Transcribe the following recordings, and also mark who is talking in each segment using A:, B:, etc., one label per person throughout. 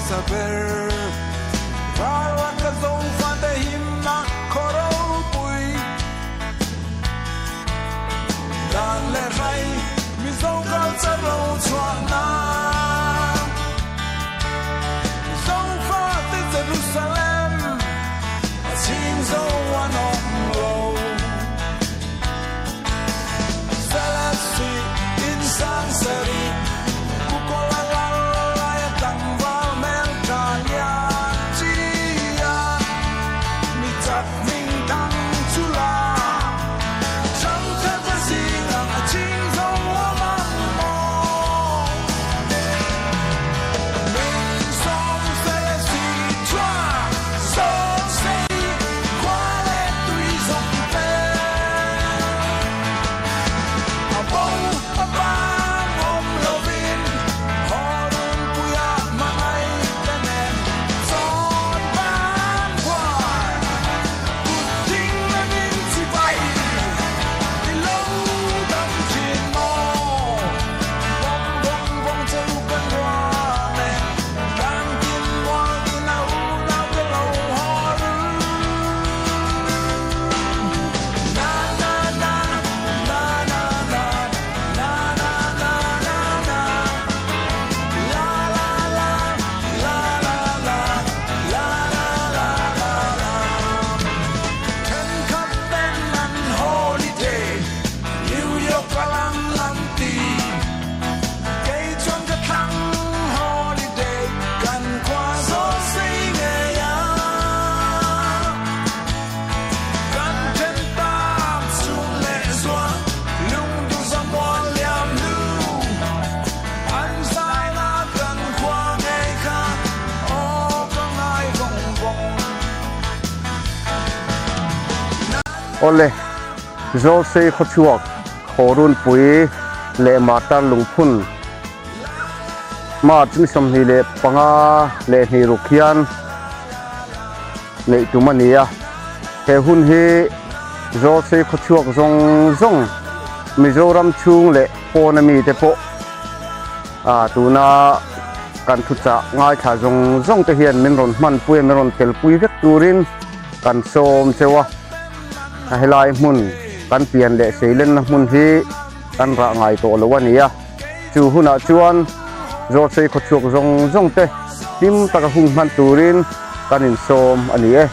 A: hmasa ber. Ral laka Zofate himna khaw ropui. Dan leh hrai Mizo culture ro chhuah nan. Zofate Jerusalem a chhing zo an awm lo. Selassie in sang sarih Kukawl a lal lai a tlangval hmel tha lian chi a mi chak hming thang chu la Thangthar te zingah a ching zo awm ang maw Min sawm Selassie chhuak sawm sei khua leh tui zawng te A bo a bang awm lovin haw runpuia hmangaih te nen chawn ban huan kut ding lengin chibai i lo dam thin maw? Vawng vawng vawng che u ka nuam e, tlang tin mual tin a unau te lo haw ru. Na na na na na na na na na na na La la la la la la la la la la la Thenkhat ten an holiday New York a lang an ti Kei chuan ka thlang holiday kan khua zawl sei ngei a Kan then tak chhung leh zual lungduh zamual liam hnu An zaina kan khua ngei kha aw ka ngai vawng vawng.
B: Awle, Zawlsei khawchhuak Khawrunpui leh Martar Lungphun March ni 25 leh hnih ruk hian neih tum a ni a. He hun hi Zawlsei khawchhuak zawng zawng Mizoram chhung leh pawn ami te pawh tuna kan thuchah ngaithla zawng zawng te hian min rawn hmanpui a, min rawn telpui vek turin kan sawm cheu a. A helai hmun kan pian leh seilenna hmun hi kan rah ngai tawh lo a ni a. Chu hunah chuan Zawlsei khawchhuak zawng zawng te hlim taka hung hman turin kan insawm a ni e.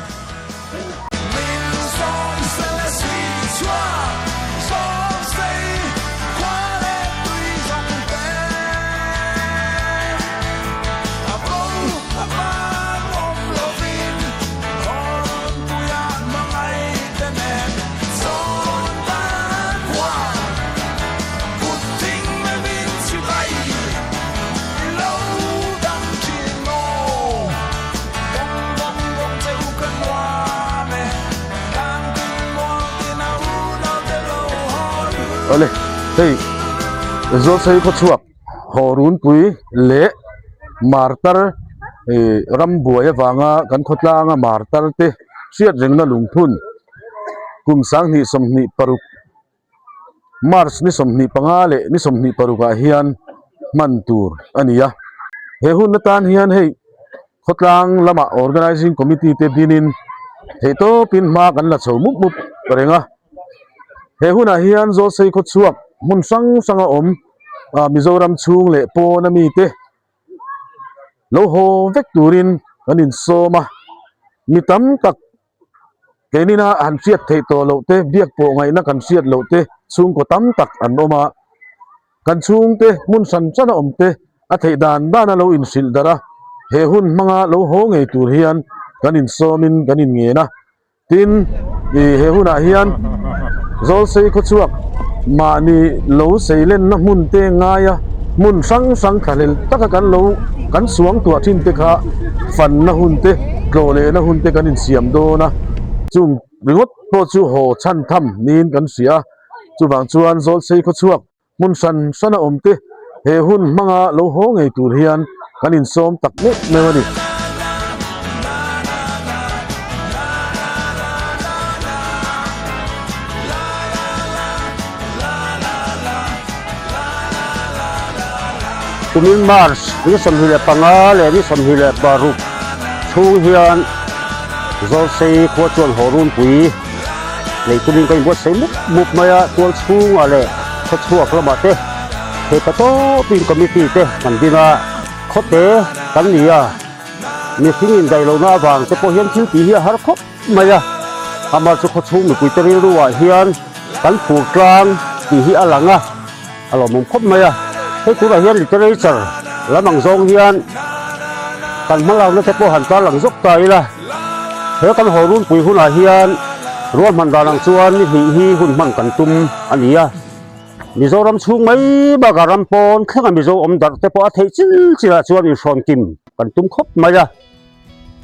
C: Awle hei Zawlsei khawchhuak Hawrunpui leh Martar ih rambuai avanga kan khawtlanga Martar te hriat rengna lungphun kum 2026 March ni 25 leh ni 26 ah hian hman tur a ni a he hun atan hian hei khawtlang lamah organising committee te dinin theihtawpin hma kan la chho mup mup reng a he hunah hian Zawlsei khawchhuak hmun hrang hrang a awm ah Mizoram chhung leh pawn ami te lo haw vek turin kan insawm a mi tam tak Keinina han hriat theih tawh loh te, biak pawh ngaihna kan hriat loh te chhungkaw tam tak an awm a. Kan chhungte hmun hran hran a awm te a theih dan dan a lo inhrilh darh a, he hun hmanga lo haw ngei tur hian kan insawmin kan inngen a. Tin, ih he hunah hian Zawlsei khawchhuak mahni lo seilenna hmun te ngaia hmun hrang hrang thlahlel taka kan lo kan suang tuah thin te kha fanna hun te tlawh lehna hun te kan insiam dawn a, chung ringawt pawh chu haw chhan tham niin kan hria a, chuvang chuan Zawlsei khawchhuak hmun hran hran a awm te he hun hmanga lo haw ngei tur hian kan insawm tak meuh meuh a ni.
B: Kumin March ni 25 leh ni 26 chhung hian Zawlsei khua chuan haw runpui nei tumin ka inbuatsaih mup mup mai a, tual chhungah leh khawchhuak lamah te theihpa tawpin committee te kan din a, khawte kan ni a, mihring indaih lohna avang te pawh hian thil tih hi a har khawp mai a, amah chu khawchhung mipuite rilru ah hian kan phur tlang tih hi a lang a, a lawmawm khawp mai a, hei tunah hian literature lam ang zawng hian kan hmalakna te pawh han tarlang zawk ta ila, he kan haw runpui hunah hian ruahman dan ang chuan ni hnih hi hun hman kan tum a ni a. Mizoram chhung mai bakah ram pawn thlenga Mizo awm darh te pawh a theih chil chilah chuan inhrawn kim kan tum khawp mai a.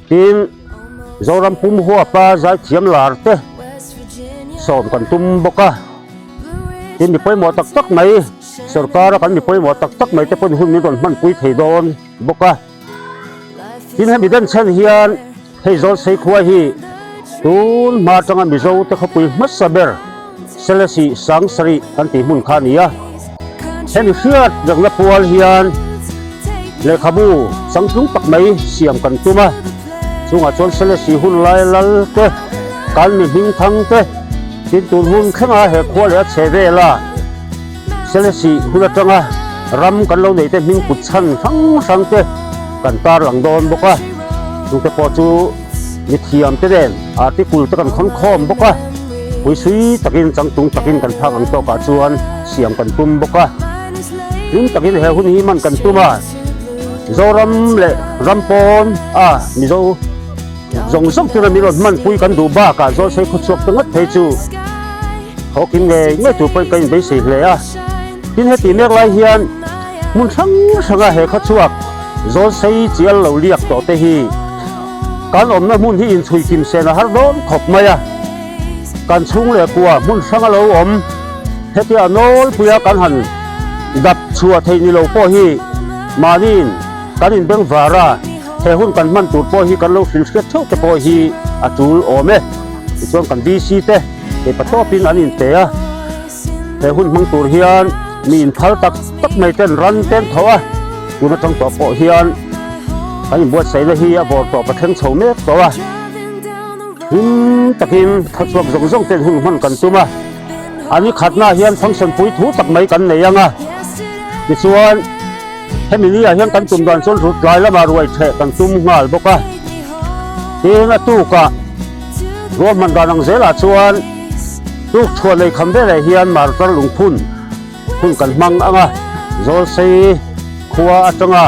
B: Tin, Zoram pum huapa zaithiam lar te sawm kan tum bawk a. Tin, mi pawimawh tak tak mai, sorkara kan mi pawimawh tak tak mai te pawhin hun min rawn hmanpui thei dawn bawk a. Tin, hemi denchhen hian hei Zawlsei khua hi tun hma atanga Mizo te khawpui hmasa ber Selesih Sangsarih kan tih hmun kha a ni a. Hemi hriat rengna pual hian lehkhabu changtlung tak mai siam kan tum a, chungah chuan Selesih hun lai lal te, kan mi hming thang te, tin tun hun thlenga he khua leh a chhe vela Selesih hun atanga ram kan lo neih te hming put chhan hrang hrang te kan tarlang dawn bawk a, chungte pawh chu mithiam te nen article te kan khawn khawm bawk a, puisui takin changtlung takin kan phak ang tawkah chuan siam kan tum bawk a, hlim takin he hun hi hman kan tum a, Zoram leh ram pawn a Mizo zawng zawng tura min rawn hmanpui kan duh bakah Zawlsei khawchhuak te ngawt phei chu thawkin ngei ngei tur pawhin ka inbeisei hle a, tin heti mek lai hian hmun hrang hranga he khawchhuak Zawlsei chial lo liak tawh te hi kan awmna hmun hi inchhui kim sen a har dawn khawp mai a, kan chhung leh kua hmun hranga lo awm hetia nawlpuia kan han dap chhuah theih ni lo pawh hi mahniin kan inbeng var a, he hun kan hman tur pawh hi kan lo hrilh hriat theuh te pawh hi a tul awm e. Tichuan kan VC te keipa tawpin an inpe a, he hun hmang tur hian mi inphal tak tak mai ten ran ten tho a, tun atang tawh pawh hian kan inbuatsaihna hi a vawr tawp a thleng chho mek tawh a, hlim takin khawchhuak zawng zawng ten hun hman kan tum a, a ni khatnaah hian function pui thu tak mai kan nei ang a, tichuan hemi ni ah hian kan tum dan chuan rut tlai lamah ruai theh kan tum nghal bawk a, tin a tukah ruahman dan ang zelah chuan tuk chhuah nei kham veleh hian martar lungphun hun kan hmang ang a, Zawlsei khua atanga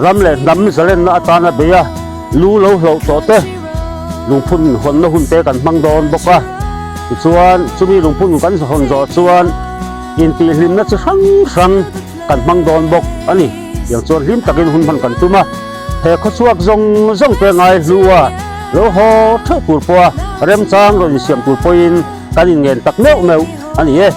B: ram leh hnam zalenna atana bei a lu lo hloh tawh te lungphun hawnna hun te kan hmang dawn bawk a, tichuan chumi lungphun kan hawn zawh chuan intihhlimna chi hrang hrang kan hmang dawn bawk a ni. Tiang chuan hlim takin hun hman kan tum a, he khawchhuak zawng zawng te ngai hlu a, lo haw theuh tur pawha remchang rawn insiam tur pawhin kan inngen tak meuh meuh a ni e.